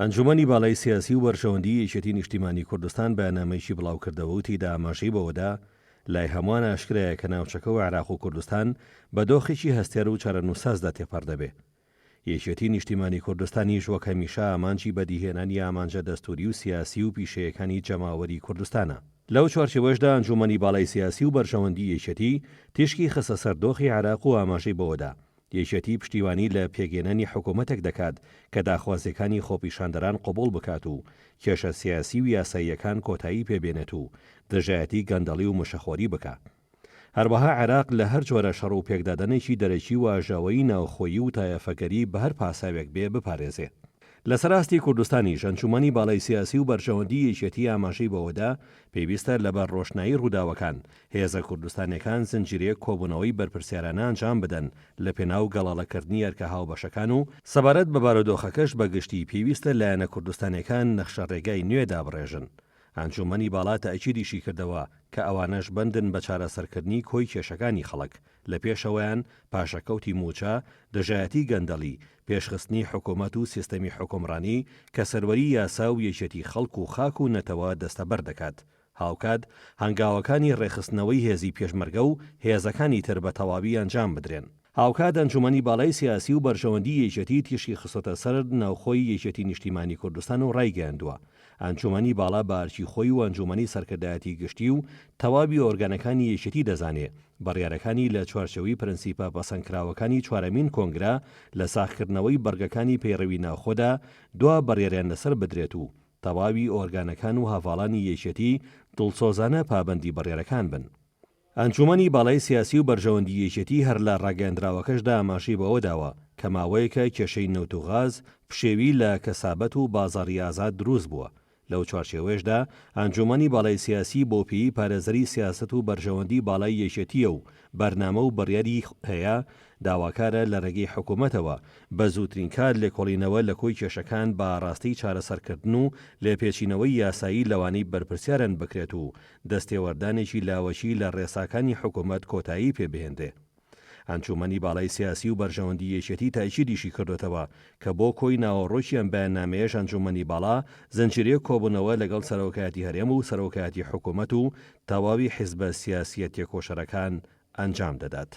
ئەنجومەنی باڵای سیاسی و بەرژەوەندیی یەکێتی نیشتیمانی کوردستان بەیاننامەیەکی بڵاوکردەوە و تێیدا ئاماژەی بەوەدا، لای هەمووان ئاشکرایە کە ناوچەکە و عێراق و کوردستان بە دۆخێکی هەستیار و چارەنووسسازدا تێپەڕ دەبێ. یەکێتی نیشتیمانی کوردستانیش وەک هەمیشە ئامانجی بەدیهێنانی ئامانجە دەستووری و سیاسی و پیشەیەکانی جەماوەری کوردستانە. لەو چوارچێوەشدا ئەنجومەنی باڵای سیاسی و بەرژەوەندی یەکێتی تیشکی خستە سەر دۆخی عێراق و ئاماژەی بەوەدا یەکێتی پشتیوانی لە پێکهێنانی حکومەتێک دەکات کە داخوازییەکانی خۆپیشاندەران قبوڵ بکات و کێشە سیاسی و یاساییەکان کۆتایی پێبێنێت و دژایەتی گەندەڵی و مشەخۆری بکا. هەروەها عێراق لە هەر جۆرە شەڕ و پێکدادانێکی دەرەکی و ئاژاوەیی ناوخۆیی و تایەفەگەری بە هەر پاساوێک بێ بپارێزێ. لەسەر ئاستی کوردستانیش ئەنجوومەنی باڵای سیاسی و بەرژەوەندی یەکێتی ئاماژەی بەوەدا پێویستە لەبەر ڕۆشنایی ڕووداوەکان هێزە کوردستانیەکان زنجیرەیەک کۆبوونەوەی بەرپرسیارانە ئەنجام بدەن لە پێناو گەڵاڵەکردنی ئەرکە هاوبەشەکان و سەبارەت بە بارودۆخەکەش بە گشتی پێویستە لایەنە کوردستانیەکان نەخشە ڕێگای نوێ دابڕێژن. ئەنجوومەنی باڵا تەئکیدیشی کردەوە کە ئەوانەش بەندن بە چارەسەرکردنی کۆی کێشەکانی خەڵک، لە پێشەوەیان پاشەکەوتی مووچە، دژایەتی گەندەڵی، پێشخستنی حکوومەت و سیستەمی حوکمڕانی کە سەروەری یاسا و یەکێتی خەڵک و خاک و نەتەوە دەستەبەر دەکات. هاوکات هەنگاوەکانی ڕێکخستنەوەی هێزی پێشمەرگە و هێزەکانی تر بە تەواوی ئەنجام بدرێن. هاوکات ئەنجومەنی باڵای سیاسی و بەرژەوەندی یەکێتی تیشکی خستۆتە سەر ناوخۆی یەکێتی نیشتیمانی کوردستان و ڕایگەیاندووە، ئەنجومەنی باڵا بە ئەرکی خۆی و ئەنجومەنی سەرکردایەتی گشتی و تەواوی ئۆرگانەکانی یەکێتی دەزانێ بڕیارەکانی لە چوارچێوەی پرەنسیپە پەسەندکراوەکانی چوارەمین کۆنگرە لە ساغکردنەوەی بڕگەکانی پەیڕەوی ناوخۆدا دوا بڕیاریان لەسەر بدرێت و تەواوی ئۆرگانەکان و هەڤاڵانی یەکێتی دڵسۆزانە پابەندی بڕیارەکان بن. ئەنجوومەنی باڵای سیاسی و بەرژەوەندی یەکێتی هەر لە ڕاگەیەندراوەکەشدا ئاماژەی بەوە داوە کە ماوەیەکە کێشەی نەوت و غاز، پشێوی لە کەسابەت و بازاڕی ئازاد دروست بووە، لەو چوارچێوەیەشدا ئەنجوومەنی باڵای سیاسی بەوپێیەی پارێزەری سیاسەت و بەرژەوەندی باڵای یەکێتییە و بەرنامە و بڕیاری هەیە، داواکارە لە رێگەی حکومەتەوە بە زووترین کات لێکۆڵینەوە لە کۆی کێشەکان بە ئاڕاستەی چارەسەرکردن و لێپێچینەوەی یاسایی لەوانەی بەرپرسیارن بکرێت و دەستێوەردانێکی لاوەکی لە رێساکانی حکومەت کۆتایی پێ بهێنرێ. ئەنجوومەنی باڵای سیاسی و بەرژەوەندی یەکێتی تاکیدیشی کردۆتەوە کە بۆ کۆی ناوەڕۆکی ئەم بەیاننامەیەش ئەنجوومەنی باڵا زنجیرەیەک کۆبوونەوە لەگەڵ سەرۆکایەتی هەرێم و سەرۆکایەتی حکومەت و تەواوی حیزبە سیاسییە تێکۆشەرەکان ئەنجام دەدات.